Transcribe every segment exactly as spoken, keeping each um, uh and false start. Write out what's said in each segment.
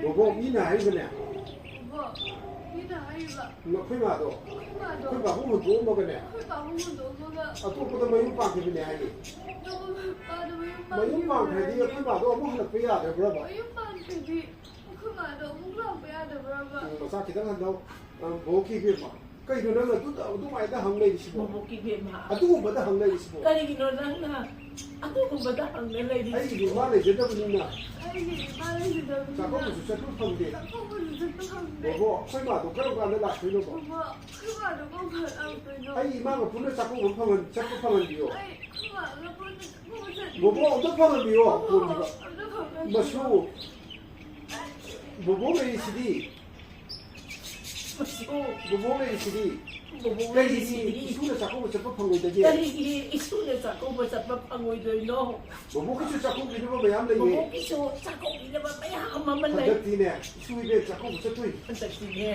ꯕꯣꯕꯣꯛ, ꯃꯤꯅ ꯍꯥꯏꯔꯤꯕꯅꯦ꯫ ꯕꯣꯕꯣꯛ, ꯃꯤꯅ ꯍꯥꯏꯔꯤꯕ꯫ ꯑꯩꯈꯣꯏ ꯃꯥꯗꯣ꯫ ꯑꯩꯈꯣꯏ ꯃꯥꯗꯣ꯫ ꯑꯩꯈꯣꯏ ꯄꯥꯕꯨꯡ ꯍꯨꯟꯗꯣꯛꯑꯝꯃꯒꯅꯦ꯫ ꯑꯩꯈꯣꯏ ꯄꯥꯕꯨꯡ ꯍꯨꯟꯗꯣꯛꯑꯝꯃꯒ꯫ ꯑꯇꯣꯞꯄꯗ ꯃꯌꯨꯝ ꯄꯥꯟꯈꯤꯕꯅꯦ ꯍꯥꯏꯌꯦ꯫ ꯑꯇꯣꯞꯄꯗ ꯃꯌꯨꯝ ꯃꯌꯨꯝ ꯄꯥꯟꯈꯤꯕꯅꯦ ꯄꯥꯟꯈ꯭ꯔꯗꯤ ꯍꯥꯏꯌꯦ꯫ ꯑꯩꯈꯣꯏ ꯃꯥꯗꯣ ꯑꯃꯨꯛ ꯍꯜꯂꯛꯄ ꯌꯥꯗꯕ꯭ꯔꯕ? ꯃꯌꯨꯝ ꯄꯥꯟꯈ꯭ꯔꯗꯤ ꯑꯩꯈꯣꯏ ꯃꯥꯗꯣ ꯑꯃꯨꯛ ꯂꯥꯛꯄ ꯌꯥꯗꯕ꯭ꯔꯕ? ꯎꯝ, ꯃꯆꯥ ꯈꯤꯇꯪ ꯍꯟꯊꯧ꯫ ꯑ, ꯕꯣꯕꯣꯛꯀꯤ ꯏꯕꯦꯝꯃ꯫ ꯀꯩꯅꯣ ꯅꯪꯅ ꯑꯗꯨꯗ ꯑꯗꯨꯃꯥꯏꯅ ꯍꯪ ꯂꯩꯔꯤꯁꯤꯕꯣ? ꯕꯣꯕꯣꯛꯀꯤ ꯏꯕꯦꯝꯃ꯫ ꯑꯗꯨꯒꯨꯝꯕꯗ ꯍꯪ ꯂꯩꯔꯤꯁꯤꯕꯣ? ꯀꯔꯤꯒꯤꯅꯣ ꯅꯪꯅ ꯑꯗꯨꯒꯨꯝꯕꯗ ꯍꯪꯅ ꯂꯩꯔꯤꯁꯤꯕꯣ? ꯑꯩꯒꯤꯗꯤ ꯏꯃꯥ ꯂꯩꯖꯗꯕꯅꯤꯅ꯫ ꯑꯩꯒꯤ ꯏꯃꯥ ꯂꯩꯖꯗꯕꯅꯤꯅ꯫ ꯆꯥꯛꯀꯧꯕꯁꯨ ꯆꯠꯄ ꯐꯪꯗꯦ꯫ ꯆꯥꯛꯀꯧꯕꯁꯨ ꯆꯠꯄ ꯐꯪꯗꯦ꯫ ꯕꯣꯕꯣ, ꯑꯩꯈꯣꯏ ꯃꯥꯗꯣ ꯀꯔꯝ ꯀꯥꯟꯗ ꯂꯥꯛꯇꯣꯏꯅꯣꯕ? ꯕꯣꯕꯣ, ꯑꯩꯈꯣꯏ ꯃꯥꯗꯣ ꯀꯔꯝ ꯀꯥꯟꯗ ꯂꯥꯛꯇꯣꯏꯅꯣ? ꯑꯩ ꯏꯃꯥꯒ ꯄꯨꯟꯅ ꯆꯥꯛꯀꯧꯕ ꯐꯪꯍꯟ-, ꯆꯠꯄ ꯐꯪꯍꯟꯕꯤꯌꯣ꯫ ꯑꯩ ꯏꯃꯥꯒ ꯄꯨꯟꯅ ꯆꯥꯛꯀꯧꯕ ꯆꯠꯅꯤꯡꯉꯦ꯫ ꯕꯣꯕꯣ, ꯑꯝꯇ ꯐꯪꯍꯟꯕꯤꯌꯣ, ꯕꯣꯕꯣ, ꯐꯣꯟꯁꯤꯗ꯫ ꯑꯝꯇ ꯐꯪꯍꯟꯕꯤꯌꯣ꯫ ꯃꯁꯨ, ꯕꯣꯕꯣ ꯂꯩꯔꯤꯁꯤꯗꯤ꯫ ꯃꯁꯨ꯫ ꯕꯣꯕꯣꯛ ꯂꯩꯔꯤꯁꯤꯗꯤ꯫ ꯕꯣꯕꯣꯛ ꯀꯔꯤꯒꯤ ꯂꯩꯔꯤꯁꯤꯗꯤ꯫ ꯏꯁꯨꯅ ꯆꯥꯛꯀꯧꯕ ꯆꯠꯄ ꯐꯪꯉꯣꯏꯗꯒꯦ? ꯀꯔꯤꯒꯤ ꯏꯁꯨꯅ ꯆꯥꯛꯀꯧꯕ ꯆꯠꯄ ꯐꯪꯉꯣꯏꯗꯣꯏꯅꯣ? ꯕꯣꯕꯣꯛꯀꯤꯁꯨ ꯆꯥꯛꯀꯧꯕꯤꯅꯕ ꯃꯌꯥꯝ ꯂꯩꯌꯦ꯫ ꯕꯣꯕꯣꯛꯀꯤꯁꯨ ꯆꯥꯛꯀꯧꯕꯤꯅꯕ ꯃꯌꯥꯝ ꯑꯃ ꯂꯩ꯫ ꯍꯟꯗꯛꯇꯤꯅꯦ, ꯏꯁꯨ ꯏꯕꯦꯟ ꯆꯥꯛꯀꯧꯕ ꯆꯠꯇꯣꯏꯅꯤ꯫ ꯍꯟꯗꯛꯇꯤꯅꯦ,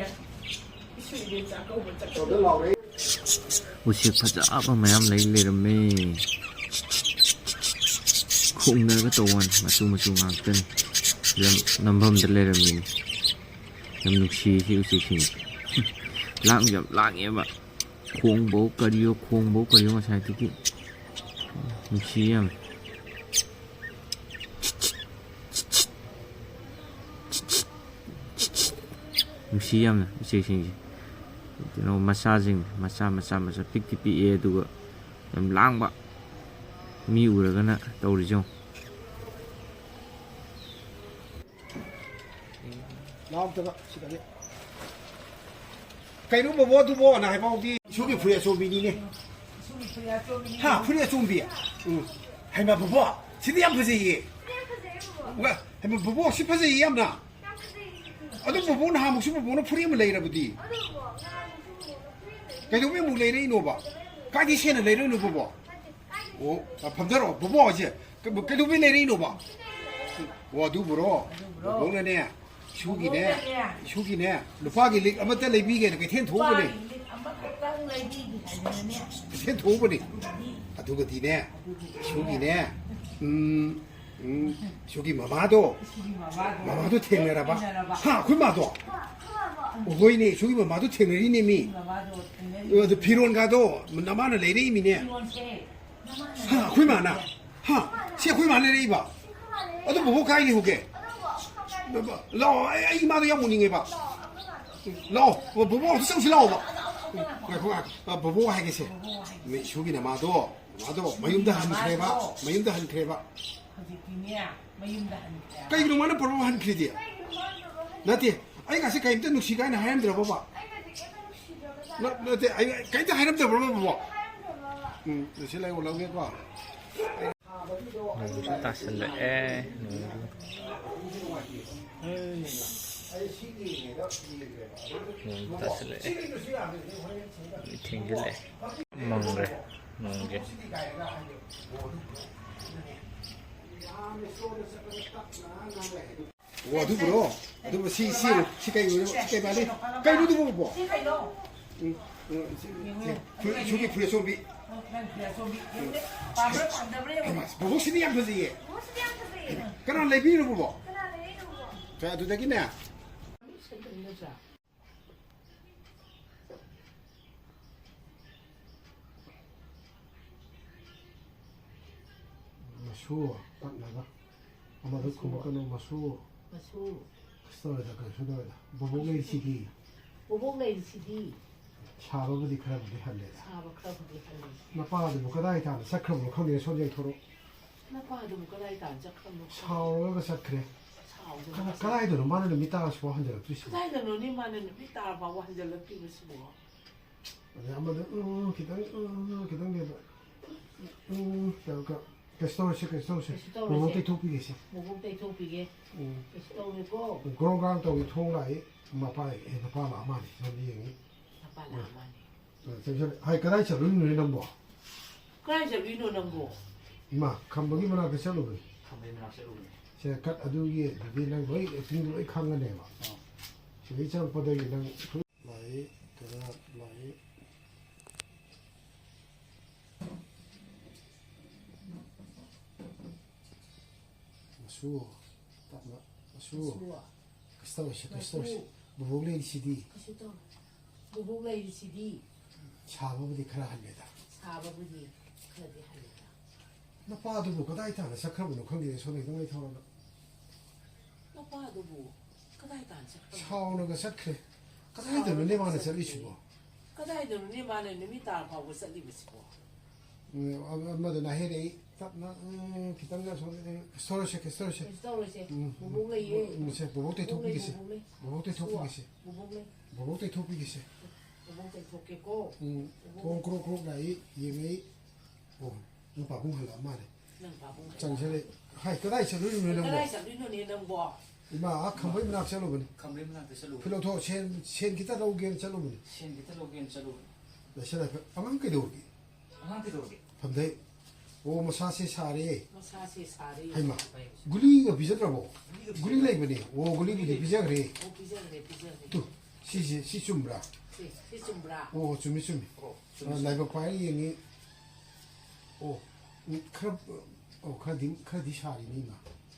ꯏꯁꯨ ꯏꯕꯦꯟ ꯆꯥꯛꯀꯧꯕ ꯆꯠꯀꯗꯣꯏꯅꯤ꯫ ꯁꯣꯝꯗ ꯂꯥꯎꯔꯦ꯫ ꯎꯆꯦꯛ ꯐꯖꯕ ꯃꯌꯥꯝ ꯂꯩ ꯂꯩꯔꯝꯃꯦ꯫ ꯈꯣꯡꯅꯔꯒ ꯇꯧꯕ ꯋꯥꯅꯤ, ꯃꯆꯨ ꯃꯆꯨ ꯉꯥꯛꯇꯅꯤ꯫ ꯐꯤꯂꯝ ꯅꯝꯐꯝꯗ ꯂꯩꯔꯝꯃꯤꯅꯤ꯫ ꯌꯥꯝ ꯅꯨꯡꯁꯤꯌꯦ ꯁꯤ ꯎꯆꯦꯛꯁꯤꯡꯁꯦ꯫ ꯂꯥꯡꯁꯨ ꯌꯥꯝ ꯂꯥꯡꯉꯦꯕ꯫ ꯈꯣꯡꯕꯑꯣ ꯀꯔꯤꯑꯣ, ꯈꯣꯡꯕꯑꯣ ꯀꯔꯤꯑꯣ ꯉꯁꯥꯏꯗꯒꯤ꯫ ꯅꯨꯡꯁꯤꯌꯦ ꯌꯥꯝ꯫ ꯅꯨꯡꯁꯤ ꯌꯥꯝꯅ ꯎꯆꯦꯛꯁꯤꯡꯁꯦ꯫ ꯀꯩꯅꯣ ꯃꯆꯥꯁꯤꯡ, ꯃꯆꯥ, ꯃꯆꯥ, ꯃꯆꯥ ꯄꯤꯛꯇꯤ ꯄꯤꯛꯑꯦ, ꯑꯗꯨꯒ ꯌꯥꯝ ꯂꯥꯡꯕ꯫ ꯃꯤ ꯎꯔꯒꯅ ꯇꯧꯔꯤꯁꯦ ꯌꯦꯡꯉꯣ꯫ ꯂꯥꯎꯗꯕ ꯁꯤꯗꯗꯤ꯫ ꯀꯩꯅꯣ ꯕꯣꯕꯣ ꯑꯗꯨꯕꯣ? ꯅ ꯍꯥꯏꯐꯥꯎꯗꯤ ꯏꯁꯨꯒꯤ ꯐꯨꯔꯤꯠ ꯑꯆꯣꯝꯕꯤꯅꯤꯅꯦ꯫ ꯍꯥ, ꯐꯨꯔꯤꯠ ꯑꯆꯣꯝꯕꯤ? ꯎꯝ꯫ ꯍꯩꯃꯥ ꯕꯣꯕꯣ, ꯁꯤꯗꯤ ꯌꯥꯝ ꯐꯖꯩꯌꯦ꯫ ꯋꯥ, ꯍꯩꯃꯥ ꯕꯣꯕꯣ, ꯁꯤ ꯐꯖꯩꯌꯦ ꯌꯥꯝꯅ꯫ ꯑꯗꯨ ꯕꯣꯕꯣ ꯅꯍꯥꯟꯃꯨꯛꯁꯨ ꯕꯣꯕꯣꯅ ꯐꯨꯔꯤꯠ ꯑꯃ ꯂꯩꯔꯕꯗꯤ꯫ ꯀꯩꯗꯧꯕꯩ ꯑꯃꯨꯛ ꯂꯩꯔꯛꯏꯅꯣꯕ? ꯀꯥꯏꯗꯩ ꯁꯦꯟꯅ ꯂꯩꯔꯛꯏꯅꯣ ꯕꯣꯕꯣ? ꯑꯣ, ꯑ, ꯐꯝꯊꯔꯛꯑꯣ꯫ ꯕꯣꯕꯣ ꯍꯥꯏꯁꯦ ꯀ-, ꯀꯩꯗꯧꯕꯩ ꯂꯩꯔꯛꯏꯅꯣꯕ? ꯑꯣ, ꯑꯗꯨꯕꯨꯔꯣ? ꯑꯗꯨꯕꯨꯔꯣ? ꯕꯣꯕꯣꯅꯅꯦ, ꯏꯁꯨꯒꯤꯅꯦ, ꯕꯣꯕꯣꯅꯅꯦ꯫ ꯏꯁꯨꯒꯤꯅꯦ, ꯂꯨꯄꯥꯒꯤ ꯂꯤꯛ ꯑꯃꯇ ꯂꯩꯕꯤꯒꯦꯅ ꯀꯩꯊꯦꯜ ꯊꯣꯛꯎꯕꯅꯦ꯫ ꯂꯨꯄꯥꯒꯤ ꯂꯤꯛ ꯑꯃ ꯀꯩꯊꯦꯜ ꯊꯣꯛꯎꯕꯅꯤ꯫ ꯑꯗꯨꯒꯗꯤꯅꯦ, ꯁꯨꯒꯤꯅꯦ, ꯎꯝ, ꯎꯝ, ꯁꯨꯒꯤ ꯃꯃꯥꯗꯣ, ꯃꯃꯥꯗꯣ ꯊꯦꯡꯅꯔꯕ꯫ ꯍꯥ, ꯑꯩꯈꯣꯏ ꯃꯥꯗꯣ? ꯍꯣꯏꯅꯦ, ꯁꯨꯒꯤ ꯃꯃꯥꯗꯣ ꯊꯦꯡꯅꯔꯤꯅꯦ ꯃꯤ꯫ ꯑꯗꯨ ꯐꯤꯔꯣꯟꯒꯗꯣ ꯅꯃꯥꯅ ꯂꯩꯔꯛꯏꯃꯤꯅꯦ꯫ ꯍꯥ, ꯑꯩꯈꯣꯏ ꯃꯥꯅ? ꯍꯥ, ꯁꯤ ꯑꯩꯈꯣꯏ ꯃꯥꯅ ꯂꯩꯔꯛꯏꯕ? ꯑꯗꯨ ꯕꯣꯕꯣꯛ ꯀꯥꯏ ꯂꯩꯍꯧꯒꯦ? ꯂꯥꯛꯑꯣ, ꯑꯩ, ꯑꯩ ꯏꯃꯥꯗꯣ ꯌꯥꯝ ꯎꯅꯤꯡꯉꯦꯕ꯫ ꯂꯥꯛꯑꯣ, ꯕꯣꯕꯣꯛ ꯑꯝꯇ ꯆꯧꯁꯤ ꯂꯥꯛꯑꯣꯕ꯫ ꯉꯥꯏꯈꯣ, ꯉꯥꯏꯈꯣ꯫ ꯑ, ꯕꯣꯕꯣꯛ ꯍꯥꯏꯒꯦꯁꯦ꯫ ꯃꯤ ꯏꯁꯨꯒꯤ ꯅꯃꯥꯗꯣ, ꯃꯥꯗꯣ ꯃꯌꯨꯝꯗ ꯍꯟꯈ꯭ꯔꯦꯕ, ꯃꯌꯨꯝꯗ ꯍꯟꯈ꯭ꯔꯦꯕ꯫ ꯍꯧꯖꯤꯛꯇꯤꯅꯦ, ꯃꯌꯨꯝꯗ ꯍꯟꯈ꯭ꯔꯦ꯫ ꯀꯩꯒꯤꯅꯣ ꯃꯥꯅ ꯕꯣꯕꯣꯛ ꯍꯟꯈ꯭ꯔꯤꯗꯤ? ꯅꯠꯇꯦ, ꯑꯩ ꯉꯁꯤ ꯀꯔꯤꯝꯇ ꯅꯨꯡꯁꯤ ꯀꯥꯏꯅ ꯍꯥꯏꯔꯝꯗ꯭ꯔꯕꯣꯕ? ꯅ-, ꯅꯠꯇꯦ, ꯑꯩ ꯀꯔꯤꯝꯇ ꯍꯥꯏꯔꯝꯗꯕ꯭ꯔꯕ ꯕꯣꯕꯣꯛ? ꯎꯝ, ꯁꯤ ꯂꯩꯌꯣ, ꯂꯧꯒꯦꯀꯣ꯫ ꯅꯣꯡꯁꯨ ꯇꯥꯁꯜꯂꯛꯑꯦ, ꯅꯣꯡꯁꯨ꯫ ꯑꯩꯁ, ꯅꯣꯡꯁꯨ ꯇꯥꯁꯜꯂꯛꯑꯦ꯫ ꯊꯦꯡꯖꯤꯜꯂꯛꯑꯦ꯫ ꯃꯪꯈ꯭ꯔꯦ ꯅꯣꯡꯁꯦ꯫ ꯑꯣ, ꯑꯗꯨꯕꯨꯔꯣ? ꯑꯗꯨꯕꯨ ꯁꯤ, ꯁꯤ, ꯁꯤ ꯀꯩ ꯑꯣꯏꯔꯣ? ꯁꯤ ꯀꯩ ꯃꯥꯜꯂꯤ? ꯀꯩꯅꯣ ꯑꯗꯨꯕꯨ ꯕꯣꯕꯣꯛ? ꯁꯤ ꯀꯩꯅꯣ? ꯎꯝ, ꯎꯝ, ꯁꯤ, ꯌꯦꯡꯉꯨ, ꯁꯤ, ꯐꯨꯔꯤꯠ, ꯁꯨꯒꯤ ꯐꯨꯔꯤꯠ ꯑꯁꯣꯝꯕꯤ꯫ ꯑꯣ, ꯅꯪ ꯐꯨꯔꯤꯠ ꯑꯁꯣꯝꯕꯤ꯫ ꯌꯦꯡꯉꯨꯅꯦ꯫ ꯄꯥꯝꯕ꯭ꯔꯥ, ꯄꯥꯝꯗꯕ꯭ꯔꯥ ꯌꯦꯡꯉꯨ꯫ ꯍꯩꯃꯥ, ꯕꯣꯕꯣꯛꯁꯤꯗꯤ ꯌꯥꯝ ꯐꯖꯩꯌꯦ꯫ ꯕꯣꯕꯣꯛꯁꯤꯗꯤ ꯌꯥꯝ ꯐꯖꯩꯌꯦ꯫ ꯀꯅꯥ ꯂꯩꯕꯤꯔꯤꯅꯣ ꯕꯣꯕꯣꯛ? ꯀꯅꯥ ꯂꯩꯔꯛꯏꯅꯣ ꯕꯣꯕꯣꯛ? ꯀꯩ ꯑꯗꯨꯗꯒꯤꯅꯦ? ꯃꯁꯨ, ꯇꯠꯅꯕ꯫ ꯑꯃꯗꯨ ꯃꯁꯨ꯫ ꯈꯨꯝꯃꯛꯀꯅꯨ, ꯃꯁꯨ꯫ ꯃꯁꯨ꯫ ꯀꯩꯁꯨ ꯇꯧꯔꯣꯏꯗ, ꯀꯩꯁꯨ ꯇꯧꯔꯣꯏꯗ꯫ ꯕꯣꯕꯣꯛ ꯂꯩꯔꯤꯁꯤꯗꯤ꯫ ꯕꯣꯕꯣꯛ ꯂꯩꯔꯤꯁꯤꯗꯤ꯫ ꯁꯥꯕꯕꯨꯗꯤ ꯈꯔꯕꯨꯗꯤ ꯍꯜꯂꯦꯗ꯫ ꯁꯥꯕ ꯈꯔꯕꯨꯗꯤ ꯍꯜꯂꯦ꯫ ꯃꯄꯥꯗꯨꯕꯨ ꯀꯗꯥꯏ ꯇꯥꯅ ꯆꯠꯈ꯭ꯔꯕꯅꯣ ꯈꯪꯗꯦ, ꯁꯣꯝ ꯌꯦꯡꯊꯣꯔꯛꯑꯣ꯫ ꯅꯄꯥꯗꯨꯕꯨ ꯀꯗꯥꯏ ꯇꯥꯅ ꯆꯠꯈ꯭ꯔꯕꯅꯣ ꯈꯪꯗꯦ꯫ ꯁꯥꯎꯔꯒ ꯆꯠꯈ꯭ꯔꯦ꯫ ꯁꯥꯎꯗꯅ ꯀꯗꯥ-, ꯆꯠꯈ꯭ꯔꯦ꯫ ꯀꯗꯥꯏꯗꯅꯣ ꯃꯥꯅ ꯅꯨꯃꯤꯠ ꯇꯥꯔꯁꯤꯐꯥꯎ ꯍꯟꯖꯤꯜꯂꯛꯇ꯭ꯔꯤꯁꯤꯕꯣ? ꯀꯗꯥꯏꯗꯅꯣꯅꯦ ꯃꯥꯅ ꯅꯨꯃꯤꯠ ꯇꯥꯔꯐꯥꯎꯕ ꯍꯟꯖꯤꯜꯂꯛꯇ꯭ꯔꯤꯕꯁꯤꯕꯣ? ꯑꯗꯩ ꯑꯃꯗ, ꯎꯝ, ꯈꯤꯇꯪ, ꯎꯝ, ꯈꯤꯇꯪ ꯂꯦꯞꯄ꯫ ꯎꯝ, ꯀꯩꯅꯣ, ꯀ-, ꯀꯩꯁꯨ ꯇꯧꯔꯣꯏꯁꯦ, ꯀꯩꯁꯨ ꯇꯧꯔꯣꯏꯁꯦ꯫ ꯀꯩꯁꯨ ꯇꯧꯔꯣꯏꯁꯦ꯫ ꯕꯣꯕꯣꯛ ꯇꯩꯊꯣꯛꯄꯤꯒꯦꯁꯦ꯫ ꯕꯣꯕꯣꯛ ꯇꯩꯊꯣꯛꯄꯤꯒꯦ꯫ ꯎꯝ꯫ ꯀꯩꯁꯨ ꯇꯧꯔꯣꯏꯀꯣ꯫ ꯒ꯭ꯔꯣꯡ ꯒ꯭ꯔꯥꯡ ꯇꯧꯏ, ꯊꯣꯡ ꯂꯥꯛꯏ꯫ ꯃꯄꯥ, ꯑꯦ, ꯅꯄꯥ ꯂꯥꯛꯑ ꯃꯥꯜꯂꯦ꯫ ꯁꯣꯝꯗ ꯌꯦꯡꯉꯤ꯫ ꯃꯄꯥ ꯂꯥꯛꯑ ꯃꯥꯜꯂꯦ꯫ ꯑ, ꯆꯪꯁꯜꯂꯦ꯫ ꯍꯥꯏ, ꯀꯗꯥꯏ ꯆꯠꯂꯨꯏꯅꯣꯅꯦ ꯅꯪꯕꯣ? ꯀꯗꯥꯏ ꯆꯠꯂꯨꯏꯅꯣ ꯅꯪꯕꯣ? ꯏꯃꯥ, ꯈꯝꯕꯒꯤ ꯃꯅꯥꯛꯇ ꯆꯠꯂꯨꯕꯅꯤ꯫ ꯈꯝꯕꯒꯤ ꯃꯅꯥꯛ ꯆꯠꯂꯨꯕꯅꯤ꯫ ꯁꯦ, ꯀꯠ ꯑꯗꯨꯒꯤ ꯑꯗꯨꯗꯤ ꯅꯪ ꯂꯣꯏ ꯑꯦꯛꯇꯤꯡꯗꯣ ꯂꯣꯏ ꯈꯪꯉꯅꯦꯕ꯫ ꯑꯥ꯫ ꯁꯤꯗꯩ ꯆꯪꯉꯛꯄꯗꯒꯤ ꯅꯪ ꯂꯥꯛꯏ, ꯀꯩꯅꯣ, ꯂꯥꯛꯏ꯫ ꯁꯨ, ꯇꯞꯅ, ꯁꯨ꯫ ꯁꯨ꯫ ꯀꯩꯁꯨ ꯇꯧꯔꯣꯏꯁꯦ, ꯀꯩꯁꯨ ꯇꯧꯔꯣꯏꯁꯦ꯫ ꯃꯁꯨ꯫ ꯕꯣꯕꯣꯛ ꯂꯩꯔꯤꯁꯤꯗꯤ꯫ ꯀꯩꯁꯨ ꯇꯧꯔꯣꯏ꯫ ꯕꯣꯕꯣꯛ ꯂꯩꯔꯤꯁꯤꯗꯤ꯫ ꯁꯥꯕꯕꯨꯗꯤ ꯈꯔ ꯍꯜꯂꯦꯗ꯫ ꯁꯥꯕꯕꯨꯗꯤ ꯈꯔꯗꯤ ꯍꯜꯂꯦꯗ꯫ ꯅꯄꯥꯗꯨꯕꯨ ꯀꯗꯥꯏ ꯇꯥꯅ ꯆꯠꯈ꯭ꯔꯕꯅꯣ ꯈꯪꯗꯦ, ꯁꯣꯝꯗ ꯈꯤꯇꯪ ꯂꯩꯊꯧꯔꯒ꯫ ꯅꯄꯥꯗꯨꯕꯨ ꯀꯗꯥꯏ ꯇꯥꯅ ꯆꯠꯈ꯭ꯔꯕꯅꯣ? ꯁꯥꯎꯅꯒ ꯆꯠꯈ꯭ꯔꯦ꯫ ꯀꯗꯥꯏꯗꯅꯣꯅꯦ ꯃꯥꯅ ꯆꯠꯂꯤꯁꯤꯕꯣ? ꯀꯗꯥꯏꯗꯅꯣꯅꯦ ꯃꯥꯅ ꯅꯨꯃꯤꯠ ꯇꯥꯔ ꯐꯥꯎꯕ ꯆꯠꯂꯤꯕꯁꯤꯕꯣ? ꯎꯝ, ꯑꯃ-, ꯑꯃꯗꯨꯅ ꯍꯥꯏꯔꯛꯏ, ꯇꯞꯅ, ꯎꯝ, ꯈꯤꯇꯪꯒ ꯁꯣꯝꯗ, ꯀꯩꯁꯨ ꯇꯧꯔꯣꯏꯁꯦ, ꯀꯩꯁꯨ ꯇꯧꯔꯣꯏꯁꯦ꯫ ꯎꯝ, ꯕꯣꯕꯣꯛ ꯂꯩꯌꯦ꯫ ꯎꯝ, ꯁꯦ, ꯕꯣꯕꯣꯛ ꯇꯩꯊꯣꯛꯄꯤꯒꯦꯁꯦ꯫ ꯕꯣꯕꯣꯛ ꯂꯩ, ꯕꯣꯕꯣꯛ ꯇꯩꯊꯣꯛꯄꯤꯒꯦꯁꯦ꯫ ꯕꯣꯕꯣꯛ ꯂꯩ꯫ ꯕꯣꯕꯣꯛ ꯇꯩꯊꯣꯛꯄꯤꯒꯦꯁꯦ꯫ ꯕꯣꯕꯣꯛ ꯇꯩꯊꯣꯛꯀꯦꯀꯣ꯫ ꯎꯝ, ꯕꯣꯕꯣꯛ ꯊꯣꯡ ꯂꯩ꯫ ꯀ꯭ꯔꯣꯛ ꯀ꯭ꯔꯣꯛ ꯂꯥꯛꯏ, ꯌꯦꯡꯉꯛꯏ꯫ ꯑꯣ, ꯅꯪ ꯄꯥꯕꯨꯡ ꯍꯜꯂꯛꯑ ꯃꯥꯜꯂꯦ꯫ ꯅꯪ ꯄꯥꯕꯨꯡ ꯍꯜꯂꯛꯑ ꯆꯪꯁꯤꯜꯂꯦ꯫ ꯃꯥꯜꯂꯦ꯫ ꯍꯥꯏ, ꯀꯗꯥꯏ ꯆꯠꯂꯨꯏꯅꯣ ꯅꯪꯕꯣ? ꯀꯗꯥꯏ ꯆꯠꯂꯨꯏꯅꯣꯅꯦ ꯅꯪꯕꯣ? ꯏꯃꯥ, ꯑꯥ ꯈꯝꯕꯩ ꯃꯅꯥꯛ ꯆꯠꯂꯨꯕꯅꯤ꯫ ꯈꯝꯕꯩ ꯃꯅꯥꯛꯇ ꯆꯠꯂꯨꯕꯅꯤ꯫ ꯐꯤ ꯂꯧꯊꯣꯛ, ꯁꯦꯟ, ꯁꯦꯟ ꯈꯤꯇ ꯂꯧꯒꯦꯅ ꯆꯠꯂꯨꯕꯅꯤ꯫ ꯁꯦꯟ ꯈꯤꯇ ꯂꯧꯒꯦꯅ ꯆꯠꯂꯨꯕꯅꯤ꯫ ꯂꯩꯁꯜꯂꯦ, ꯑꯉꯥꯡ ꯀꯩꯗꯧꯔꯒꯦ? ꯑꯉꯥꯡ ꯀꯩꯗꯧꯔꯒꯦ? ꯐꯝꯗꯩ꯫ ꯑꯣ, ꯃꯁꯥꯁꯦ ꯁꯥꯔꯦ꯫ ꯃꯁꯥꯁꯦ ꯁꯥꯔꯦ꯫ ꯍꯩꯃꯥ, ꯒꯨꯂꯤꯒ ꯄꯤꯖꯗ꯭ꯔꯕꯣ? ꯒꯨꯂꯤꯒ ꯄꯤꯖꯗ꯭ꯔꯕꯣ? ꯒꯨꯂꯤ ꯂꯩꯕꯅꯦ꯫ ꯑꯣ, ꯒꯨꯂꯤꯕꯨꯗꯤ ꯄꯤꯖꯈ꯭ꯔꯦ꯫ ꯑꯣ, ꯄꯤꯖꯈ꯭ꯔꯦ, ꯄꯤꯖꯈ꯭ꯔꯦ꯫ ꯇꯨ, ꯁꯤꯁꯦ, ꯁꯤ ꯆꯨꯝꯕ꯭ꯔꯥ? ꯁꯤ, ꯁꯤ ꯆꯨꯝꯕ꯭ꯔꯥ? ꯑꯣ, ꯆꯨꯝꯃꯤ, ꯆꯨꯝꯃꯤ꯫ ꯑꯣ, ꯆꯨꯝꯃꯤ, ꯑ, ꯆꯨꯝꯃꯤ꯫ ꯂꯥꯏꯕꯛ ꯄꯥꯏꯔ ꯌꯦꯡꯉꯤ꯫ ꯑꯣ, ꯎꯝ, ꯈꯔ, ꯑꯣ, ꯈꯔꯗꯤ, ꯈꯔꯗꯤ ꯁꯥꯔꯤꯅꯦ, ꯏꯃꯥ꯫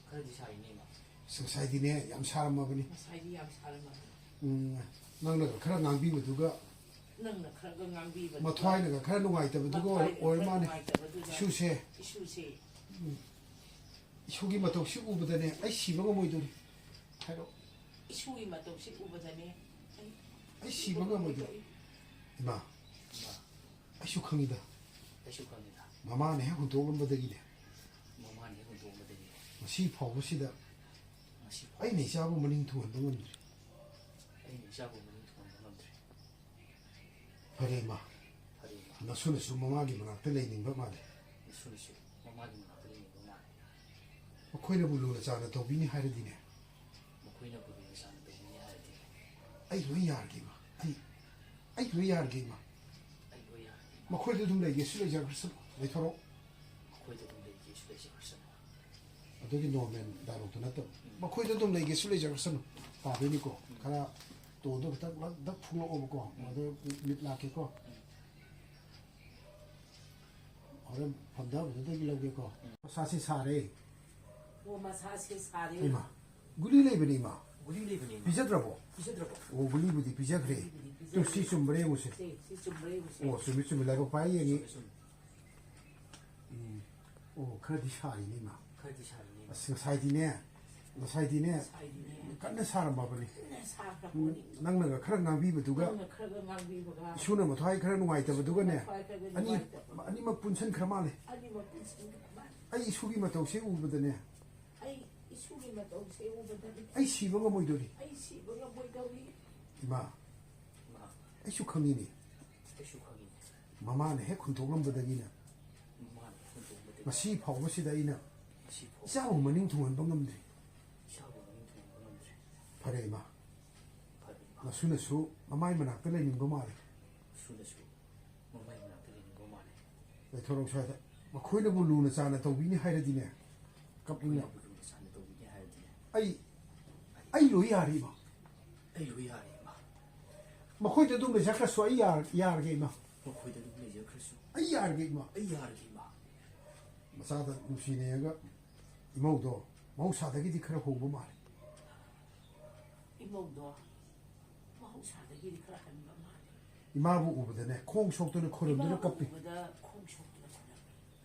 ꯈꯔꯗꯤ ꯁꯥꯔꯤꯅꯦ, ꯏꯃꯥ꯫ ꯑꯁ, ꯉꯁꯥꯏꯗꯤꯅꯦ, ꯌꯥꯝ ꯁꯥꯔꯝꯃꯕꯅꯤ꯫ ꯉꯁꯥꯏꯗꯤ ꯌꯥꯝ ꯁꯥꯔꯝꯃꯕꯅꯤ꯫ ꯎꯝ, ꯅꯪꯅꯒ ꯈꯔ ꯉꯥꯡꯕꯤꯕꯗꯨꯒ ꯅꯪꯅ ꯈꯔꯒ ꯉꯥꯡꯕꯤꯕꯗꯨꯒ ꯃꯊ꯭ꯋꯥꯏꯅꯒ ꯈꯔ ꯅꯨꯡꯉꯥꯏꯇꯕꯗꯨꯒ ꯃꯊ꯭ꯋꯥꯏꯅꯒ ꯑꯣꯏꯔ ꯈꯔ ꯃꯥꯅꯦ꯫ ꯅꯨꯡꯉꯥꯏꯇꯕꯗꯨꯒ ꯏꯁꯨꯁꯦ꯫ ꯏꯁꯨꯁꯦ꯫ ꯎꯝ꯫ ꯏꯁꯨꯒꯤ ꯃꯇꯧꯁꯤ ꯎꯕꯗꯅꯦ ꯑꯩ ꯁꯤꯕ ꯉꯝꯃꯣꯏꯗꯣꯔꯤ꯫ ꯍꯥꯏꯔꯛꯑꯣ꯫ ꯏꯁꯨꯒꯤ ꯃꯇꯧꯁꯤ ꯎꯕꯗꯅꯦ ꯑꯩ ꯑꯩ ꯁꯤꯕ ꯉꯝꯃꯣꯏꯗꯣꯔꯤ꯫ ꯏꯃꯥ꯫ ꯏꯃꯥ꯫ ꯑꯩꯁꯨ ꯈꯪꯉꯤꯗ꯫ ꯑꯩꯁꯨ ꯈꯪꯉꯤꯗ꯫ ꯃꯃꯥꯅ ꯍꯦꯛ ꯍꯨꯟꯗꯣꯛꯂꯝꯕꯗꯒꯤꯅꯦ꯫ ꯃꯃꯥꯅ ꯍꯦꯛ ꯍꯨꯟꯗꯣꯛꯂꯝꯕꯗꯒꯤꯅꯦ꯫ ꯉꯁꯤ ꯐꯥꯎꯕꯁꯤꯗ ꯉꯁꯤ ꯐꯥꯎꯕ ꯑꯩꯅ ꯏꯆꯥꯕꯨ ꯃꯅꯤꯡ ꯊꯨꯡꯍꯟꯕ ꯉꯝꯗ꯭ꯔꯤ꯫ ꯑꯩꯅ ꯏꯆꯥꯕꯨ ꯃꯅꯤꯡ ꯊꯨꯡꯍꯟꯕ ꯉꯝꯗ꯭ꯔꯤ꯫ ꯐꯔꯦ, ꯏꯃꯥ꯫ ꯐꯔꯦ, ꯏꯃꯥ꯫ ꯅꯁꯨꯅꯁꯨ ꯃꯃꯥꯒꯤ ꯃꯅꯥꯛꯇ ꯂꯩꯅꯤꯡꯕ ꯃꯥꯜꯂꯦ꯫ ꯅꯁꯨꯅꯁꯨ ꯃꯃꯥꯒꯤ ꯃꯅꯥꯛꯇ ꯂꯩꯅꯤꯡꯕ ꯃꯥꯜꯂꯦ꯫ ꯃꯈꯣꯏꯅꯕꯨ ꯂꯨꯅ ꯆꯥꯟꯅ ꯇꯧꯕꯤꯅꯤ ꯍꯥꯏꯔꯗꯤꯅꯦ꯫ ꯃꯈꯣꯏꯅꯕꯨ ꯂꯨꯅ ꯆꯥꯟꯅ ꯇꯧꯕꯤꯅꯤ ꯍꯥꯏꯔꯗꯤ꯫ ꯑꯩ ꯂꯣꯏ ꯌꯥꯔꯒꯦ, ꯏꯃꯥ꯫ ꯑꯩ, ꯑꯩ ꯂꯣꯏ ꯌꯥꯔꯒꯦ, ꯏꯃꯥ꯫ ꯑꯩ ꯂꯣꯏ ꯌꯥꯔꯒꯦ, ꯏꯃꯥ꯫ ꯃꯈꯣꯏꯗ ꯑꯗꯨꯝ ꯂꯩꯒꯦꯁꯨ ꯂꯩꯖꯈ꯭ꯔꯁꯅꯨ, ꯂꯩꯊꯣꯔꯛꯑꯣ꯫ ꯃꯈꯣꯏꯗ ꯑꯗꯨꯝ ꯂꯩꯒꯦꯁꯨ ꯂꯩꯖꯈ꯭ꯔꯁꯅꯨ꯫ ꯑꯗꯨꯒꯤ ꯅꯣꯔꯃꯦꯜ ꯗꯥꯏꯂꯣꯛꯇꯨ ꯅꯠꯇꯕ꯫ ꯎꯝ꯫ ꯃꯈꯣꯏꯗ ꯑꯗꯨꯝ ꯂꯩꯒꯦꯁꯨ ꯂꯩꯖꯈ꯭ꯔꯁꯅꯨ꯫ ꯄꯥꯗꯣꯏꯅꯤꯀꯣ꯫ ꯎꯝ꯫ ꯈꯔ ꯇꯣꯟꯗꯣ ꯈꯤꯇꯪ ꯂꯛ-, ꯗꯛ ꯐꯨꯡꯂꯛꯑꯣꯕꯀꯣ꯫ ꯎꯝ꯫ ꯑꯗꯣ ꯃꯤꯠ ꯂꯥꯛꯀꯦꯀꯣ꯫ ꯎꯝ꯫ ꯍꯣꯔꯦꯟ ꯐꯝꯊꯕꯗꯨꯗꯒꯤ ꯂꯧꯒꯦꯀꯣ꯫ ꯎꯝ꯫ ꯃꯁꯥꯁꯤ ꯁꯥꯔꯦ꯫ ꯑꯣ, ꯃꯁꯥꯁꯦ ꯁꯥꯔꯦ꯫ ꯏꯃꯥ, ꯒꯨꯂꯤ ꯂꯩꯕꯅꯤ ꯏꯃꯥ꯫ ꯒꯨꯂꯤ ꯂꯩꯕꯅꯦ, ꯏꯃꯥ꯫ ꯄꯤꯖꯗ꯭ꯔꯕꯣ? ꯄꯤꯖꯗ꯭ꯔꯕꯣ? ꯑꯣ, ꯒꯨꯂꯤꯕꯨꯗꯤ ꯄꯤꯖꯈ꯭ꯔꯦ꯫ ꯒꯨꯂꯤꯕꯨꯗꯤ ꯄꯤꯖꯈ꯭ꯔꯦ꯫ ꯇꯨ, ꯁꯤ ꯆꯨꯝꯕ꯭ꯔꯥ ꯌꯦꯡꯉꯨꯁꯦ꯫ ꯁꯦ, ꯁꯤ ꯆꯨꯝꯕ꯭ꯔꯥ ꯌꯦꯡꯉꯨꯁꯦ꯫ ꯑꯣ, ꯆꯨꯝꯃꯤ ꯆꯨꯝꯃꯤ, ꯂꯥꯏꯕꯛ ꯐꯥꯏ ꯌꯦꯡꯉꯤ꯫ ꯆꯨꯝꯃꯦ, ꯆꯨꯝꯃꯦ꯫ ꯎꯝ꯫ ꯑꯣ, ꯈꯔꯗꯤ ꯁꯥꯔꯤꯅꯦ ꯏꯃꯥ꯫ ꯈꯔꯗꯤ ꯁꯥꯔꯤꯅꯦ, ꯏꯃꯥ꯫ ꯑꯁ, ꯉꯁꯥꯏꯗꯤꯅꯦ, ꯉꯁꯥꯏꯗꯤꯅꯦ, ꯉꯁꯥꯏꯗꯤꯅꯦ꯫ ꯀꯟꯅ ꯁꯥꯔꯝꯃꯕꯅꯤ꯫ ꯀꯟꯅ ꯁꯥꯈ꯭ꯔꯕꯅꯤ꯫ ꯅꯪꯅꯒ ꯈꯔ ꯉꯥꯡꯕꯤꯕꯗꯨꯒ, ꯅꯪꯅ ꯈꯔꯒ ꯉꯥꯡꯕꯤꯕꯒ꯫ ꯏꯁꯨꯅ ꯃꯊ꯭ꯋꯥꯏ ꯈꯔ ꯅꯨꯡꯉꯥꯏꯇꯕꯗꯨꯒꯅꯦ, ꯃꯊ꯭ꯋꯥꯏ ꯈꯔꯒ ꯑꯅꯤ, ꯅꯨꯡꯉꯥꯏꯇꯕ꯫ ꯑꯅꯤꯃꯛ ꯄꯨꯟꯁꯟꯈ꯭ꯔ ꯃꯥꯜꯂꯦ꯫ ꯑꯅꯤꯃꯛ ꯄꯨꯟꯁꯤꯟꯈ꯭ꯔ ꯃꯥꯜꯂꯦ꯫ ꯑꯩ ꯏꯁꯨꯒꯤ ꯃꯇꯧꯁꯦ ꯎꯕꯗꯅꯦ, ꯑꯩ ꯏꯁꯨꯒꯤ ꯃꯇꯧꯁꯦ ꯎꯕꯗꯅꯦ꯫ ꯑꯩ ꯁꯤꯕ ꯉꯝꯃꯣꯏꯗꯧꯔꯤ꯫ ꯑꯩ ꯁꯤꯕ ꯉꯝꯃꯣꯏꯗꯧꯔꯤ꯫ ꯏꯃꯥ, ꯏꯃꯥ, ꯑꯩꯁꯨ ꯈꯪꯉꯤꯅꯦ꯫ ꯑꯩꯁꯨ ꯈꯪꯉꯤꯅꯦ꯫ ꯃꯃꯥꯅ ꯍꯦꯛ ꯍꯨꯟꯗꯣꯛꯂꯝꯕꯗꯒꯤꯅ ꯃꯃꯥꯅ ꯍꯨꯟꯗꯣꯛꯂꯝꯕꯗꯒꯤ ꯉꯁꯤ ꯐꯥꯎꯕꯁꯤꯗ ꯑꯩꯅ ꯉꯁꯤ ꯐꯥꯎꯕ ꯏꯆꯥꯕꯨ ꯃꯅꯤꯡ ꯊꯨꯡꯍꯟꯕ ꯉꯝꯗ꯭ꯔꯤ꯫ ꯏꯆꯥꯕꯨ ꯃꯅꯤꯡ ꯊꯨꯡꯍꯟꯕ ꯉꯝꯗ꯭ꯔꯤ꯫ ꯐꯔꯦ ꯏꯃꯥ, ꯐꯔꯦ, ꯏꯃꯥ꯫ ꯅꯁꯨꯅꯁꯨ ꯃꯃꯥꯏ ꯃꯅꯥꯛꯇ ꯂꯩꯅꯤꯡꯕ ꯃꯥꯜꯂꯦ꯫ ꯅꯁꯨꯅꯁꯨ ꯃꯃꯥꯏ ꯃꯅꯥꯛꯇ ꯂꯩꯅꯤꯡꯕ ꯃꯥꯜꯂꯦ꯫ ꯂꯩꯊꯣꯔꯛꯎ ꯁ꯭ꯋꯥꯏꯗ꯫ ꯃꯈꯣꯏꯅꯕꯨ ꯂꯨꯅ ꯆꯥꯟꯅ ꯇꯧꯕꯤꯅꯤ ꯍꯥꯏꯔꯗꯤꯅꯦ, ꯀꯞꯅꯤꯡꯉꯛ꯫ ꯃꯈꯣꯏꯅꯕꯨ ꯂꯨꯅ ꯆꯥꯟꯅ ꯇꯧꯕꯤꯅꯤ ꯍꯥꯏꯔꯗꯤꯅꯦ꯫ ꯑꯩ, ꯑꯩ ꯂꯣꯏ ꯌꯥꯔꯦ ꯏꯃꯥ꯫ ꯑꯩ ꯂꯣꯏ ꯌꯥꯔꯦ, ꯏꯃꯥ꯫ ꯃꯈꯣꯏꯗ ꯑꯗꯨꯝ ꯂꯩꯖꯈ꯭ꯔꯁꯨ ꯑꯩ ꯌꯥꯔ-, ꯌꯥꯔꯒꯦ ꯏꯃꯥ꯫ ꯃꯈꯣꯏꯗ ꯑꯗꯨꯝ ꯂꯩꯖꯈ꯭ꯔꯁꯨ ꯑꯩ ꯌꯥꯔꯒꯦ ꯏꯃꯥ꯫ ꯑꯩ ꯌꯥꯔꯒꯦ, ꯏꯃꯥ꯫ ꯃꯆꯥꯗ ꯅꯨꯡꯁꯤꯅ ꯌꯦꯡꯉꯒ ꯏꯃꯧꯗꯣ ꯃꯍꯧꯁꯥꯗꯒꯤꯗꯤ ꯈꯔ ꯍꯣꯡꯕ ꯃꯥꯜꯂꯦ꯫ ꯏꯃꯧꯗꯣ ꯃꯍꯧꯁꯥꯗꯒꯤꯗꯤ ꯈꯔ ꯍꯟꯕ ꯃꯥꯜꯂꯦ꯫ ꯏꯃꯥꯕꯨ ꯎꯕꯗꯅꯦ ꯈꯣꯡ ꯁꯣꯛꯇꯨꯅ ꯈꯨꯔꯨꯝꯗꯨꯅ ꯏꯃꯥꯕꯨ ꯀꯞꯄꯤ꯫ ꯎꯕꯗ ꯈꯣꯡ ꯁꯣꯛꯇꯨꯅ ꯈꯨꯔꯨꯝꯃꯤ꯫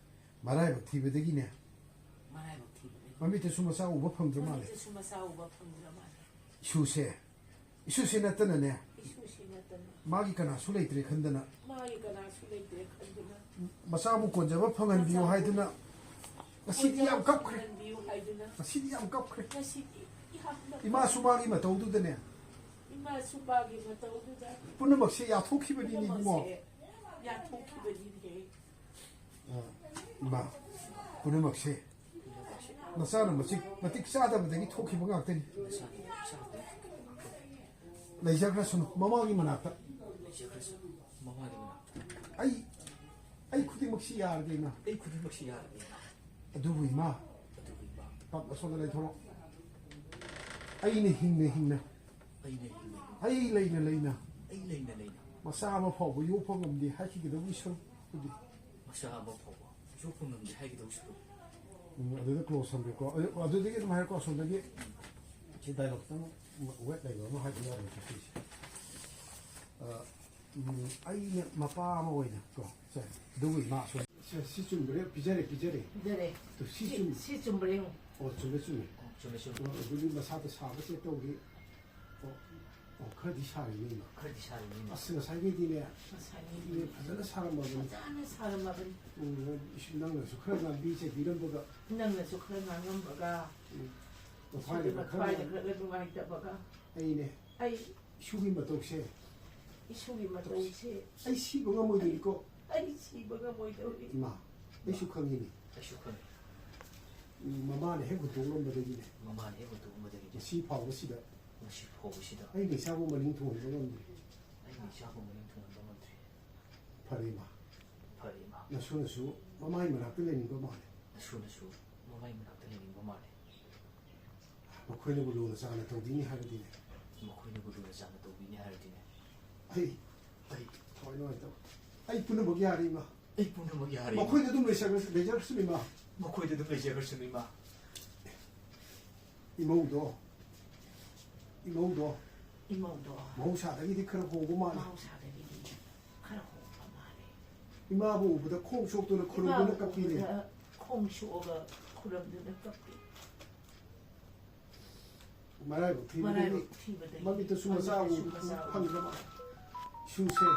ꯃꯔꯥꯏꯕꯛ ꯊꯤꯕꯗꯒꯤꯅꯦ ꯃꯔꯥꯏꯕꯛ ꯊꯤꯕꯗꯒꯤ ꯃꯃꯤꯠꯇꯁꯨ ꯃꯆꯥ ꯎꯕ ꯐꯪꯗ꯭ꯔ ꯃꯥꯜꯂꯦ꯫ ꯃꯃꯤꯠꯇꯁꯨ ꯃꯆꯥ ꯎꯕ ꯐꯪꯗ꯭ꯔ ꯃꯥꯜꯂꯦ꯫ ꯏꯁꯨꯁꯦ, ꯏꯁꯨꯁꯦ ꯅꯠꯇꯅꯅꯦ ꯏꯁꯨꯁꯤ ꯅꯠꯇꯅ ꯃꯥꯒꯤ ꯀꯅꯥꯁꯨ ꯂꯩꯇ꯭ꯔꯦ ꯈꯟꯗꯅ ꯃꯥꯒꯤ ꯀꯅꯥꯁꯨ ꯂꯩꯇ꯭ꯔꯦ ꯈꯟꯗꯨꯅ ꯃꯆꯥꯕꯨ ꯀꯣꯟꯖꯕ ꯐꯪꯍꯟꯕꯤꯌꯨ ꯍꯥꯏꯗꯨꯅ ꯉꯁꯤꯗꯤ ꯌꯥꯝ ꯀꯞꯈ꯭ꯔꯦ꯫ ꯐꯪꯍꯟꯕꯤꯌꯨ ꯍꯥꯏꯗꯨꯅ ꯉꯁꯤꯗꯤ ꯌꯥꯝ ꯀꯞꯈ꯭ꯔꯦ꯫ ꯉꯁꯤꯗꯤ ꯌꯥꯝꯅ ꯏꯃꯥꯁꯨ ꯃꯥꯒꯤ ꯃꯇꯧꯗꯨꯗꯅꯦ ꯏꯃꯥꯁꯨ ꯃꯥꯒꯤ ꯃꯇꯧꯗꯨꯗ ꯄꯨꯝꯅꯃꯛꯁꯦ ꯌꯥꯊꯣꯛꯈꯤꯕꯅꯤꯅꯦ ꯏꯕꯨꯡꯉꯣ꯫ ꯄꯨꯝꯅꯃꯛꯁꯦ ꯌꯥꯊꯣꯛꯈꯤꯕꯅꯤꯅꯦ꯫ ꯑ, ꯏꯃꯥ, ꯄꯨꯝꯅꯃꯛꯁꯦ ꯅꯆꯥꯅ ꯃꯆꯤꯛ ꯃꯇꯤꯛ ꯆꯥꯗꯕꯗꯒꯤ ꯊꯣꯛꯈꯤꯕ ꯉꯥꯛꯇꯅꯤ꯫ ꯂꯩꯖꯈ꯭ꯔꯁꯅꯨ ꯃꯃꯥꯒꯤ ꯃꯅꯥꯛꯇ꯫ ꯂꯩꯖꯈ꯭ꯔꯁꯅꯨ ꯃꯃꯥꯒꯤ ꯃꯅꯥꯛꯇ꯫ ꯑꯩ, ꯑꯩ ꯈꯨꯗꯤꯡꯃꯛꯁꯤ ꯌꯥꯔꯒꯦ ꯏꯃꯥ꯫ ꯑꯩ ꯈꯨꯗꯤꯡꯃꯛꯁꯤ ꯌꯥꯔꯒꯦ, ꯏꯃꯥ꯫ ꯑꯗꯨꯕꯨ ꯏꯃꯥ, ꯑꯗꯨꯕꯨ, ꯏꯃꯥ, ꯄꯥꯛ ꯑꯁꯣꯝꯗ ꯂꯩꯊꯣꯔꯛꯑꯣ꯫ ꯑꯩꯅ ꯍꯤꯡꯅ ꯍꯤꯡꯅ, ꯑꯩꯅ ꯍꯤꯡꯅ ꯍꯤꯡꯅ, ꯑꯩ ꯂꯩꯅ ꯂꯩꯅ ꯑꯩ ꯂꯩꯅ ꯂꯩꯅ ꯃꯆꯥ ꯑꯃ ꯐꯥꯎꯕ ꯌꯣꯛꯄ ꯉꯝꯗꯦ ꯍꯥꯏꯈꯤꯒꯗꯕꯒꯤ ꯁꯔꯨꯛꯄꯨꯗꯤ ꯃꯆꯥ ꯑꯃ ꯐꯥꯎꯕ ꯌꯣꯛꯄ ꯉꯝꯗꯦ ꯍꯥꯏꯒꯗꯧ ꯁꯔꯨꯛ ꯎꯝ, ꯑꯗꯨꯗ ꯀ꯭ꯂꯣꯖ ꯊꯝꯕꯤꯌꯨꯀꯣ꯫ ꯑꯗꯨ, ꯑꯗꯨꯗꯒꯤ ꯑꯗꯨꯝ ꯍꯥꯏꯔꯛꯀꯣ, ꯑꯁꯣꯝꯗꯒꯤ꯫ ꯁꯤ ꯗꯥꯏꯂꯣꯛ ꯈꯤꯇꯪ ꯋꯦꯠ ꯂꯩꯕ ꯑꯃ ꯍꯥꯏꯕ ꯌꯥꯔꯣꯏ ꯁꯤꯁꯦ꯫ ꯑ, ꯎꯝ, ꯑꯩꯅ ꯃꯄꯥ ꯑꯃ ꯑꯣꯏꯅ ꯀꯣ, ꯁꯦ, ꯑꯗꯨꯕꯨ ꯏꯃꯥ ꯑꯁꯣꯝ-, ꯁꯦ, ꯁꯤ ꯆꯨꯝꯕ꯭ꯔꯦ? ꯄꯤꯖꯔꯦ, ꯄꯤꯖꯔꯦ꯫ ꯄꯤꯖꯔꯦ꯫ ꯑꯗꯨ ꯁꯤ ꯁꯤ, ꯆꯨꯝ-, ꯁꯤ ꯆꯨꯝꯕ꯭ꯔꯥ ꯌꯦꯡꯉꯨ꯫ ꯑꯣ, ꯆꯨꯝꯃꯦ, ꯆꯨꯝꯃꯦ꯫ ꯑꯣ, ꯆꯨꯝꯃꯦ, ꯆꯨꯝꯃꯦ꯫ ꯑꯣ, ꯑꯗꯨꯗꯤ ꯃꯁꯥꯗ ꯁꯥꯕ ꯆꯦꯛ ꯇꯧꯈꯤ꯫ ꯑꯣ, ꯑꯣ, ꯈꯔꯗꯤ ꯁꯥꯔꯤꯅꯦ ꯏꯃꯥ꯫ ꯈꯔꯗꯤ ꯁꯥꯔꯤꯅꯦ ꯏꯃꯥ꯫ ꯑꯁ, ꯉꯁꯥꯏꯒꯤꯗꯤꯅꯦ, ꯉꯁꯥꯏꯒꯤꯗꯤ ꯏꯅꯦ ꯐꯖꯅ ꯁꯥꯔꯝꯃꯕꯅꯤ꯫ ꯐꯖꯅ ꯁꯥꯔꯝꯃꯕꯅꯤ꯫ ꯎꯝ, ꯏꯁꯨ ꯅꯪꯅꯁꯨ ꯈꯔ ꯉꯥꯡꯕꯤ ꯆꯩꯕꯤꯔꯝꯕꯒ꯫ ꯅꯪꯅꯁꯨ ꯈꯔ ꯉꯥꯡꯉꯝꯕꯒ꯫ ꯎꯝ꯫ ꯏꯁꯨꯒꯤ ꯃꯊ꯭ꯋꯥꯏꯗ ꯈꯔ ꯃꯊ꯭ꯋꯥꯏꯗ ꯈꯔ ꯅꯨꯡꯉꯥꯏꯇꯕꯒ꯫ ꯑꯩꯅꯦ꯫ ꯑꯩ ꯏꯁꯨꯒꯤ ꯃꯇꯧꯁꯦ꯫ ꯏꯁꯨꯒꯤ ꯃꯇꯧꯁꯦ꯫ ꯑꯩ ꯁꯤꯕ ꯉꯝꯃꯣꯏꯗꯣꯏꯅꯤꯀꯣ꯫ ꯑꯩ ꯁꯤꯕ ꯉꯝꯃꯣꯏꯗꯧꯔꯤ꯫ ꯏꯃꯥ, ꯑꯩꯁꯨ ꯈꯪꯉꯤꯅꯦ꯫ ꯑꯩꯁꯨ ꯈꯪꯉꯤ꯫ ꯎꯝ, ꯃꯃꯥꯅ ꯍꯦꯛ ꯍꯨꯟꯗꯣꯛꯂꯝꯕꯗꯒꯤꯅꯦ꯫ ꯃꯃꯥꯅ ꯍꯦꯛ ꯍꯨꯟꯗꯣꯛꯂꯝꯕꯗꯒꯤꯅꯦ꯫ ꯉꯁꯤ ꯐꯥꯎꯕꯁꯤꯗ꯫ ꯉꯁꯤ ꯐꯥꯎꯕꯁꯤꯗ꯫ ꯑꯩꯅ ꯏꯆꯥꯕꯨ ꯃꯅꯤꯡ ꯊꯨꯡꯍꯟꯕ ꯉꯝꯗ꯭ꯔꯤ꯫ ꯑꯩꯅ ꯏꯆꯥꯕꯨ ꯃꯅꯤꯡ ꯊꯨꯡꯍꯟꯕ ꯉꯝꯗ꯭ꯔꯤ꯫ ꯐꯔꯦ, ꯏꯃꯥ꯫ ꯐꯔꯦ, ꯏꯃꯥ꯫ ꯅꯁꯨꯅꯁꯨ ꯃꯃꯥꯏ ꯃꯅꯥꯛꯇ ꯂꯩꯅꯤꯡꯕ ꯃꯥꯜꯂꯦ꯫ ꯅꯁꯨꯅꯁꯨ ꯃꯃꯥꯏ ꯃꯅꯥꯛꯇ ꯂꯩꯅꯤꯡꯕ ꯃꯥꯜꯂꯦ꯫ ꯃꯈꯣꯏꯅꯕꯨ ꯂꯨꯅ ꯆꯥꯟꯅ ꯇꯧꯕꯤꯅꯤ ꯍꯥꯏꯔꯗꯤꯅꯦ꯫ ꯃꯈꯣꯏꯅꯕꯨ ꯂꯨꯅ ꯆꯥꯟꯅ ꯇꯧꯕꯤꯅꯤ ꯍꯥꯏꯔꯗꯤꯅꯦ꯫ ꯑꯩ, ꯑꯩ ꯊꯋꯥꯏ ꯅꯨꯡꯉꯥꯏꯇꯕ꯫ ꯑꯩ ꯄꯨꯝꯅꯃꯛ ꯌꯥꯔꯦ, ꯏꯃꯥ꯫ ꯑꯩ ꯄꯨꯝꯅꯃꯛ ꯌꯥꯔꯦ, ꯏꯃꯥ꯫ ꯃꯈꯣꯏꯗ ꯑꯗꯨꯝ ꯂꯩꯖꯈ꯭ꯔꯁ-, ꯂꯩꯖꯈ꯭ꯔꯁꯅꯨ, ꯏꯃꯥ꯫ ꯃꯈꯣꯏꯗ ꯑꯗꯨꯝ ꯂꯩꯖꯈ꯭ꯔꯁꯅꯨ, ꯏꯃꯥ꯫ ꯏꯃꯧꯗꯣ, ꯏꯃꯧꯗꯣ꯫ ꯏꯃꯧꯗꯣ꯫ ꯃꯍꯧꯁꯥꯗꯒꯤꯗꯤ ꯈꯔ ꯍꯣꯡꯕ ꯃꯥꯜꯂꯦ꯫ ꯃꯍꯧꯁꯥꯗꯒꯤꯗꯤ ꯈꯔ ꯍꯣꯡꯕ ꯃꯥꯜꯂꯦ꯫ ꯏꯃꯥꯕꯨ ꯎꯕꯗ ꯈꯣꯡ ꯁꯣꯛꯇꯨꯅ ꯈꯨꯔꯨꯝꯗꯨꯅ ꯏꯃꯥꯕꯨ ꯀꯞꯄꯤꯅꯦ꯫ ꯎꯕꯗ ꯈꯣꯡ ꯁꯣꯛꯑꯒ ꯈꯨꯔꯨꯝꯗꯨꯅ ꯀꯞꯄꯤ꯫ ꯃꯔꯥꯏꯕꯛ ꯊꯤꯕꯗꯒꯤ ꯃꯔꯥꯏꯕꯛ ꯊꯤꯕꯗꯒꯤ ꯃꯃꯤꯠꯇꯁꯨ ꯃꯆꯥ ꯃꯃꯤꯠꯇꯁꯨ ꯎꯕ ꯃꯆꯥ ꯎꯕ ꯐꯪꯗ꯭ꯔꯕ꯫ ꯏꯁꯨꯁꯦ,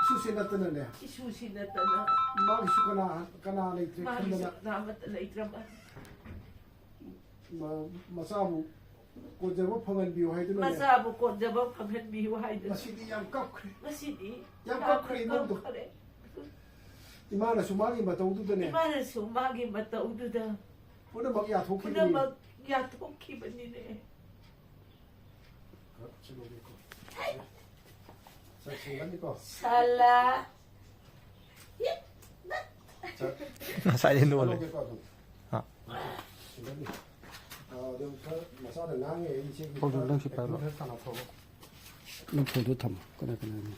ꯏꯁꯨꯁꯦ ꯅꯠꯇꯅꯅꯦ꯫ ꯏꯁꯨꯁꯤ ꯅꯠꯇꯅ꯫ ꯃꯥꯒꯤꯁꯨ ꯀꯅꯥ, ꯀꯅꯥ ꯂꯩꯇ꯭ꯔꯦ ꯃꯥꯒꯤꯁꯨ ꯈꯟꯗꯅ꯫ ꯀꯅꯥ ꯑꯃꯠꯇ ꯂꯩꯇ꯭ꯔꯕ꯫ ꯃ-, ꯃꯆꯥꯕꯨ ꯀꯣꯟꯖꯕ ꯐꯪꯍꯟꯕꯤꯌꯨ ꯍꯥꯏꯗꯨꯅꯅꯦ꯫ ꯃꯆꯥꯕꯨ ꯀꯣꯟꯖꯕ ꯐꯪꯍꯟꯕꯤꯌꯨ ꯍꯥꯏꯗꯨꯅ꯫ ꯉꯁꯤꯗꯤ ꯌꯥꯝ ꯀꯞꯈ꯭ꯔꯦ꯫ ꯉꯁꯤꯗꯤ ꯌꯥꯝ ꯌꯥꯝꯅ ꯀꯞꯈ꯭ꯔꯦ ꯏꯃꯧꯗꯣ꯫ ꯀꯞꯈ꯭ꯔꯦ꯫ ꯏꯃꯥꯅꯁꯨ ꯃꯥꯒꯤ ꯃꯇꯧꯗꯨꯗꯅꯦ꯫ ꯏꯃꯥꯅꯁꯨ ꯃꯥꯒꯤ ꯃꯇꯧꯗꯨꯗ ꯄꯨꯝꯅꯃꯛ ꯌꯥꯊꯣꯛꯈꯤꯕꯅꯤ꯫ ꯄꯨꯝꯅꯃꯛ ꯌꯥꯊꯣꯛꯈꯤꯕꯅꯤꯅꯦ꯫ ꯆꯠꯁꯤꯜꯂꯒꯦꯀꯣ꯫ ꯆꯠꯁꯤꯜꯂꯅꯤꯀꯣ꯫ ꯁꯥꯂꯥ꯫ ꯆꯠ-, ꯉꯁꯥꯏꯗꯤ ꯅꯣꯜꯂꯦ꯫ ꯆꯠꯂꯒꯦꯀꯣ ꯑꯗꯨꯝ꯫ ꯑꯥ꯫ ꯁꯤꯜꯂꯅꯤ꯫ ꯑꯥ, ꯑꯗꯨꯝ ꯈꯔ ꯃꯆꯥꯗ ꯉꯥꯡꯉꯦ ꯑꯩ ꯏꯆꯦꯒꯤ ꯍꯧꯖꯤꯛ ꯈꯔ ꯅꯪꯁꯤ ꯄꯥꯏꯔꯣ꯫ ꯑꯦꯛꯇꯤꯡ ꯈꯔ ꯁꯥꯟꯅꯊꯣꯛꯑꯣ꯫ ꯅꯪ ꯐꯣꯟꯗꯣ ꯊꯝꯃꯣ꯫ ꯀꯅꯥ ꯀꯅꯥꯅꯣ?